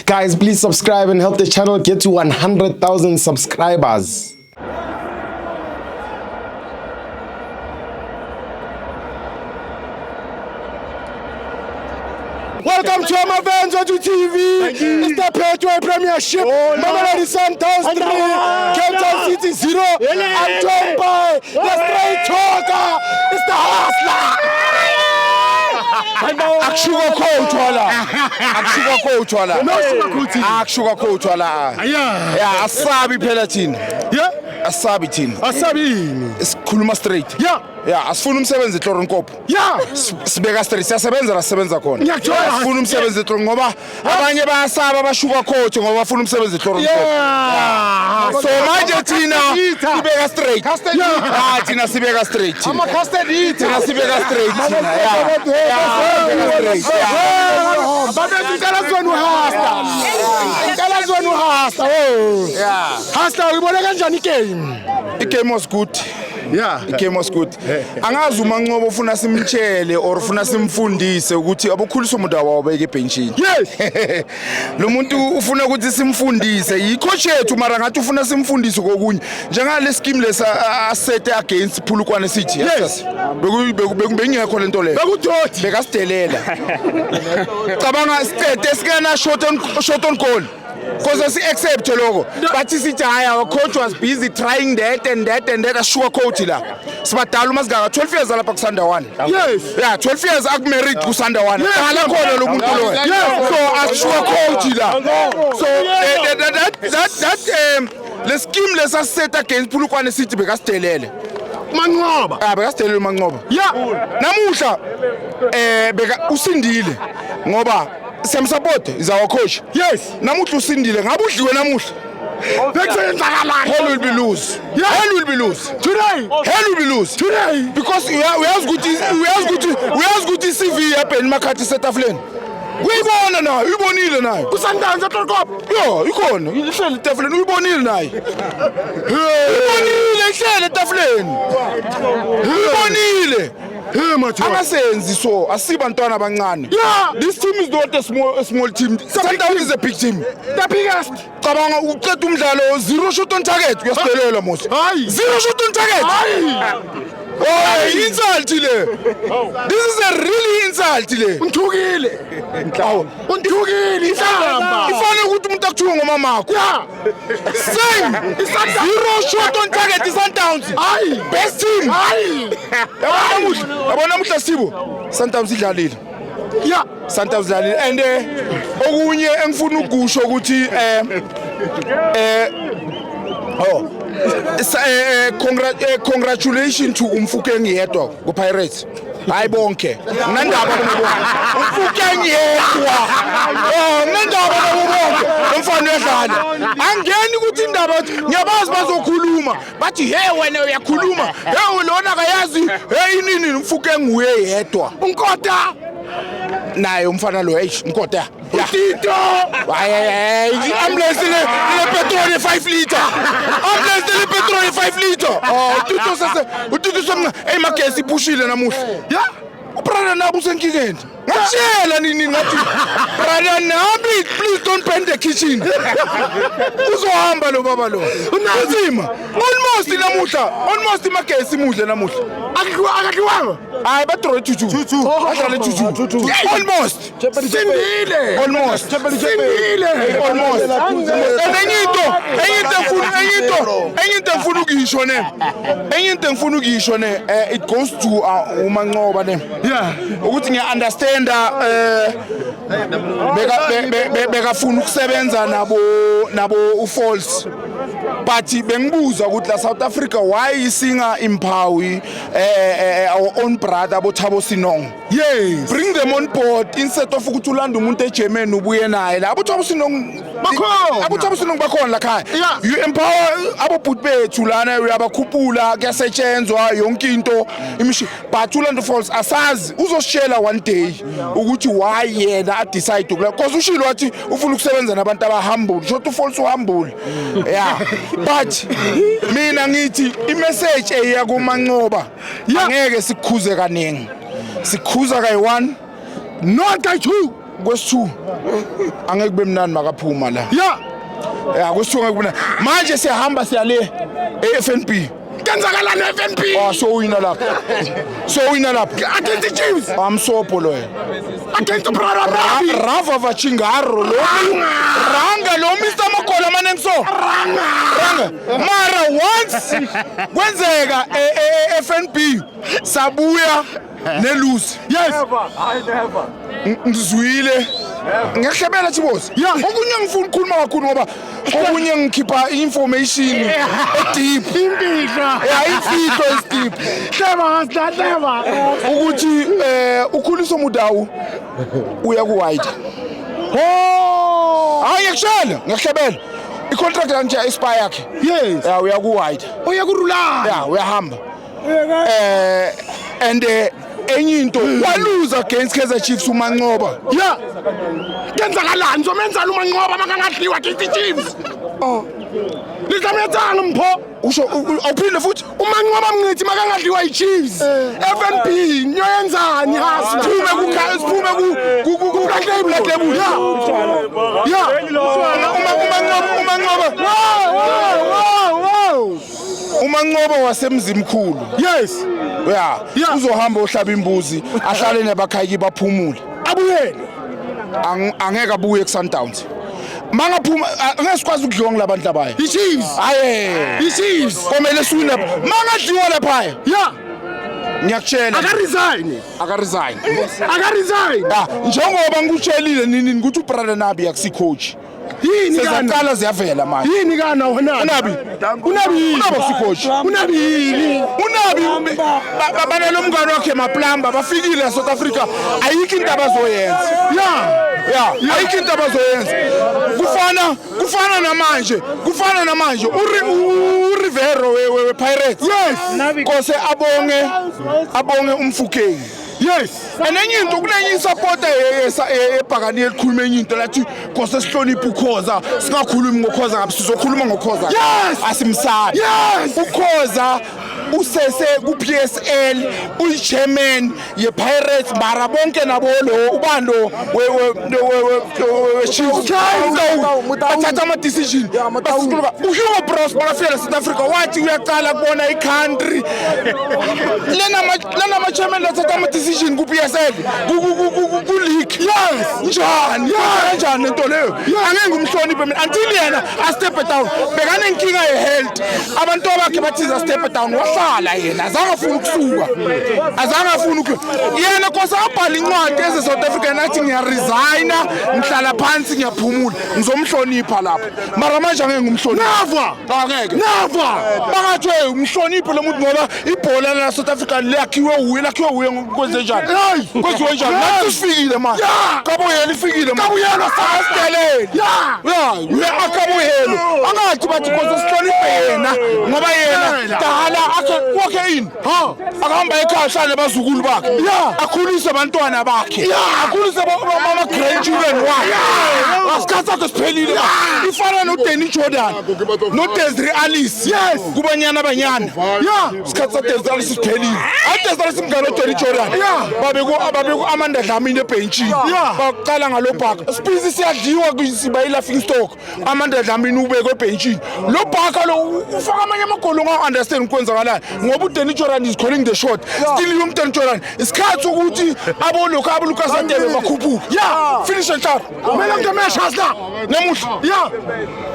Guys, please subscribe and help the channel get to 100,000 subscribers. Welcome to Amavenzo to TV. It's the Betway Premiership. Mamelodi Sundowns 3, Cape Town City 0. I'm joined by the straight talker. It's the hustler. Akushuka coach wala. Akushuka coach wala. No sugarcoating. Akushuka coach wala. Yeah. Yeah, asabi phela thina. Yeah. Asabi thina. Asabini. Sikhuluma straight. Yeah. Yeah, asifuni umsebenzi eTlorenkop. Yeah. Sibeka straight. Siyasebenza la sisebenza khona. Ngiyakuthola. Asifuni umsebenzi eTloren ngoba abanye bayasaba abashuka coach ngoba bafuna umsebenzi eTlorenkop. Yeah. So manje thina sibeka straight. Ah, thina sibeka straight. Thina. Thina sibeka straight thina. Yeah. Yeah, sibeka straight. Yeah. Babethu ngicela sizweni uhasta. Ngicela sizweni uhasta. Oh. Yeah. Hasta uyibona kanjani igame? I-game was good. Yeah. I-game was good. Angazi uManqoba ufuna simtshele or ufuna simfundise ukuthi abokhulisa umuntu awabeke ebhenchini. Yes. Lo muntu ufuna ukuthi simfundise. Yi-coach yethu mara ngathi ufuna simfundise kokunye. Njengale scheme lesa asete against Polokwane City. Yes. Bengekho lento leyo. Bekudoti. Bekasidelela. Cabanga siqede sikena shot on goal. Because si accept lokho. Bathi sithi hayi our coach was busy trying that and that and that ashuka coach la. Sibadala uma singaka 12 years lapha kuSandawana. Yes. Yeah, 12 years akumerit kuSandawana. Qala khona lo muntu lo. Yes. So ashuka coach la. So that that that le scheme lesa set against Polokwane City bekasidelele. Manqoba. Ah, bekasidelele uManqoba. Yeah. Namuhla beka usindile ngoba siyamsupport is our coach. Yes. Namuhla usindile ngabe udliwe namuhla. Bekusenzakalani? Hell will be loose. Yeah. Hell will be loose. Today. Hell will be loose. Today. Because uyazi ukuthi i-CV yaBenny McCarthy isetafuleni. Uyibona nayo, uyibonile nayo. KuSundowns eTlorenkop. Yo, ikhona, ihleli etafuleni, uyibonile naye. Uyibonile ihleli etafuleni. Uyibonile. Hey madoda. Angasenzi so, asibantwana abancane. Yeah. This team is not a small team. Sundowns is a big team. The biggest. Cabanga uqeda umdlalo zero shot on target uyasidelela mos. Hayi. Zero shot on target. Hayi. Oh, insult le. This is a really insult le. Unthukile. Awu. Unthukile inhlamba. Ifane ukuthi umuntu akuthuke ngomamakho. Yeah. Same. Zero shot on target iSundowns. Hayi. Best team. Hayi. Yabona namuhla, yabona namuhla Sibo. Sundowns idlalile. Yeah. Sundowns idlalile and okunye engifuna ukusho ukuthi oh congratulations to uMofokeng yedwa ku Pirates. Hayi bonke. Nginandaba nabo bonke. UMofokeng yedwa. Oh, nginandaba nabo bonke. Lo mfana uyadlala. Angeni ukuthi indaba ngiyabazi bazokhuluma. Bathi hey wena uyakhuluma. Hey lona akayazi. Hey inini uMofokeng uye yedwa. Unkota. Naye umfana lo hey Nkota. Tito. Hayi hayi ambulance le petrol 5 liter. Ambulance le petrol 5 liter. Oh uTito sase uTito somna hey magesi iphushile namuhla. Yeah. Ubrother Nabi usenkingeni. Ngakutshela nini ngathi brother Nabi please don't burn the kitchen. Uzohamba lo baba lo. Unzima. Almost namuhla, almost magesi imudle namuhla. Akadliwanga. Hayi badraw 2-2. Badlale 2-2. Almost. Sindile. Almost. Sindile. Almost. And enye into engifuna ukuyisho ne. Enye into engifuna ukuyisho ne, it goes to uManqoba ne. Yeah. Ukuthi ngiya understand beka bekafuna ukusebenza nabo uFolz. But bengibuza ukuthi la South Africa why isinga empower our own brother boThabo Senong. Yes. Bring them on board instead of ukuthi ulande umuntu eGermany ubuye naye la aboThabo Senong. Bakhona. AboThabo Senong bakhona la khaya. You empower abobhuti bethu lana, uyabakhuphula, kuyasetshenzwa yonke into imishi, but ulande Folz asazi uzosishela one day ukuthi why yena a decide ukula, because ushilo wathi ufuna ukusebenza nabantu abahumble, shot uFolz uhumble. Yeah, but mina ngithi imessage eya kuManqoba, angeke sikhuze kaningi, sikhuza kayi-one Not kayi two. Kwesi-2 angeke kube mnandi makaphuma la. Ya, kwesi-2 angeke kube mnandi. Manje siyahamba siya le e-FNB. Kenzakalani e-FNB? Ah, sowina lapha, sowina lapha. Against the Chiefs. Amsobho loyo. Against Brother Rabi. Rava Vachingaro lo, ranga lo Mr Makola amaningi, so ranga mara once kwenzeka e-FNB sabuya ne-lose. Ngizwile, ngiyahlebela, Thibozi. Okunye ngifuna ukukhuluma kakhulu ngoba okunye ngikhipha information e-deep. Impihlo. Ya, imfihlo esi-deep. Hleba ngasihleba. Ukuthi uKhuliso Mudau uya ku-Wydad. Oh. Hayi, ngiyakushela, ngiyakuhlebela, i-contract kanje expire yakhe. Ya, uya ku-Wydad. Uya kurulana. Ya, uyahamba. And enye into, waluza against Kaizer Chiefs uMancoba. Ya. Kenzakalani? Zomenzani uManqoba makangadliwa against the Chiefs? Oh. Lizamenzani mpho? Usho awuphinde futhi. UManqoba Mngqithi makangadliwa yiChiefs. FNB niyoyenzani hasi? Siphume ku Black Label. Black Label. Ya. Uma uManqoba Wow, wow, wow. uManqoba wasemzimkhulu. Ya. Uzohamba ohlaba imbuzi, ahlale nabakhayiki, baphumule. Abuyele. Angeke abuye ku-Sundowns mangaphuma, angeke sikwazi ukudliwa ngulabantu labaya. IChiefs. Haye. IChiefs. Komele siwine mangadliwa laphaya. Ngiyakutshela. Aka resign. Aka-resign. Aka resign. Ya, njengoba ngikutshelile nini ukuthi ubrother Nabi akusi-coach. Yini kana? Sezaqala ziyavela manje. Yini kana wena? Unabi. Unabi yini? Unabi akusi-coach. Unabi yini? Unabi banalo mngane wakhe maplamba, bafikile e-South Africa, ayikho into abazoyenza. Ya, ayikho into abazoyenza. Kufana namanje uRivero we-Pirates. Kose abonge uMofokeng. And enye into, kunenye isapota ebhakani elikhuluma enye into lathi kose sihloniphe uKhoza, singakhulumi ngoKhoza ngabe sizokhuluma ngoKhoza. Asimsabi. UKhoza usese ku-PSL, uyi-chairman ye-Pirates, mara bonke nabo lo ubani lo we-Chiefs bathatha ama-decision. UHugo Broos bakafika la South Africa wathi uyaqala kubona i-country lenama-chairman lathatha ama-decision ku-PSL, ku-league. Njani, kanjani lento leyo? Angeke ngimhloniphe mina until yena a-step down. Bekanenkinga ye-health, abantu bakhe bathiza step down, wahlala yena, azange afuna ukusuka, azange afuna yena kose abhale incwadi eze-South Africa nathi ngiyaresigna, ngihlala phansi, ngiyaphumula, ngizomhlonipha lapho. Mara manje angeke ngimhloniphe. Never. Angeke. Never. Bangathi, "Hey, umhloniphe lo muntu ngoba ibhola la South Africa lakhiwe uye, lakhiwe uye." Kwenze njani? Hey. Kwenziwe njani? Nathi sifikile manje. Kabuyela, ifikile manje. Kabuyela. Asideleli. Ya, akabuyelo angathi bathi kose sihloniphe yena ngoba yena dala akhe wakhe ini, akahamba ekhaya, ahlale nabazukulu bakhe, akhulise abantwana bakhe, akhulise ama-grandchildren wakhe. Isikhathi sakhe siphelile. Ifana noDanny Jordan noDesiree Ellis. Kubanyana banyana. Isikhathi saDesiree Ellis siphelile. ADesiree Ellis mngane oDanny Jordan, babeku-Amanda Dlamini ebhentshini. Baqala ngalo bhaka sibhizi, siyadliwa, siba i-laughing stock. Amanda Dlamini ubekwe ebhentshini, lo bhaka lo ufaka amanye amagoli, unga-understand kwenzakalani ngoba uDanny Jordan is calling the shot still. UmDanny Jordan, isikhathi sokuthi abolokhu aboLucas Radebe bakhuphuke. Finish and sharp. Kumele ngemesha la. Namuhla.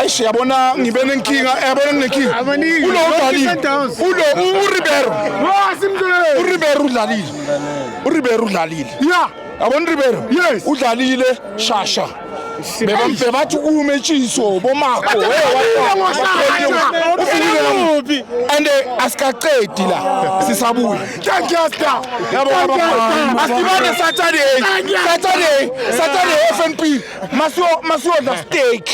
Eish, yabona ngibe nenkinga, yabona nginenkinga. Abaningi. Ulo udlalile. Sundowns. Ulo uRibeiro. Wasimdlule. uRibeiro udlalile, uRibeiro udlalile. Yabona uRibeiro. Udlalile shasha. Bebathi kumetshiso bomako. Ufikile and asikaqedi la, sisabuya. Thank you, Star. Yabo, asidibane Saturday, Saturday, Saturday, FNB, masiyodla steak.